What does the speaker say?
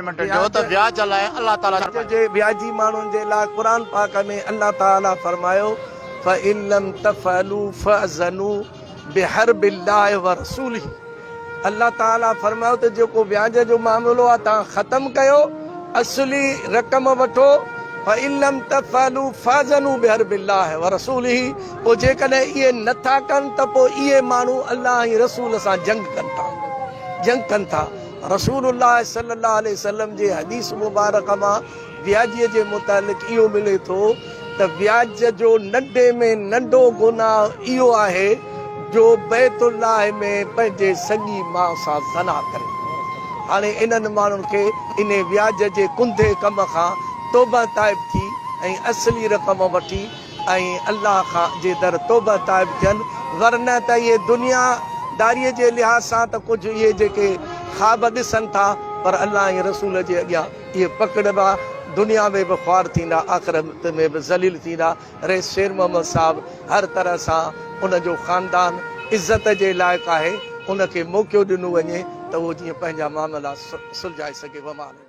منٽن جو ته وياج لاء الله تعاليٰ وياج جي وياجي ماڻهن جي لاء قرآن پاڪ ۾ الله تعاليٰ فرمايو فَإِن لَّمْ تَفْعَلُوا فَأْذَنُوا بِحَرْبِ اللّٰه وَرَسُولِهِ الله تعاليٰ فرمايو ته جيڪو وياج جو معاملو آهي توهان ختم ڪيو اصلي رقم وٺو فَإِن لَّمْ تَفْعَلُوا فَأْذَنُوا بِحَرْبِ اللّٰه وَرَسُولِهِ پوء جيڪڏهن اهي نه ٿا ڪن ته پوء اهي ماڻهو الله ۽ رسول سان جنگ ڪن ٿا جنگ ڪن ٿا. رسول الله صلي الله عليه وسلم جي حديث مبارڪ مان وياجيء جي متعلق اهو ملي ٿو ته وياج جو ننڍي ۾ ننڍو گناهه اهو آهي جو بيت الله ۾ پنهنجي سڳي ماء سان زنا ڪري. هاڻي انهن ماڻهن کي انهي وياج جي ڪنڌي ڪم کان توبه تائب ٿي ۽ اصلي رقم وٺي ۽ الله کان جي در توبه تائب ٿين، ورنه ته اهي دنيا داريء جي لحاظ سان ته ڪجهه اهي جيڪي خواب ڏسن ٿا، پر الله ۽ رسول جي اڳيان اهي پڪڙبا، دنيا ۾ به خوار ٿيندا، آخرت ۾ به ذليل ٿيندا. رئيس شير محمد صاحب هر طرح سان ان جو خاندان عزت جي لائق آهي، ان کي موقعو ڏنو وڃي ته اهو جيئن پنهنجا معاملا سلجهائي سگهي. وما علينا.